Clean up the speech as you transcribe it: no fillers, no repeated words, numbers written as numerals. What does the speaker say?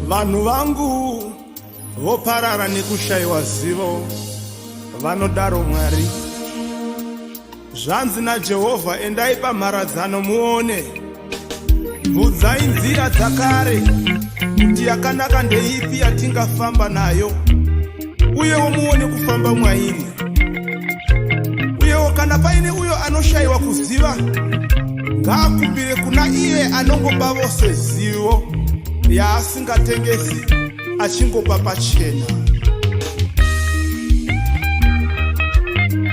Vanhu vangu voparara nekushayiwa zivo, vanodaro Mwari. Zvanzi naJehovha, endai pamharadzano muone. Bvudzai nzira dzakare kuti yakanaka ndeipi yatingafamba nayo, uyewo muone kufamba mwairi. Uyewo kana paine uyo anoshayiwa kuziva, ngaakumbire kuna iye anongopa vose zivo yaasingatengesi achingopa pachena.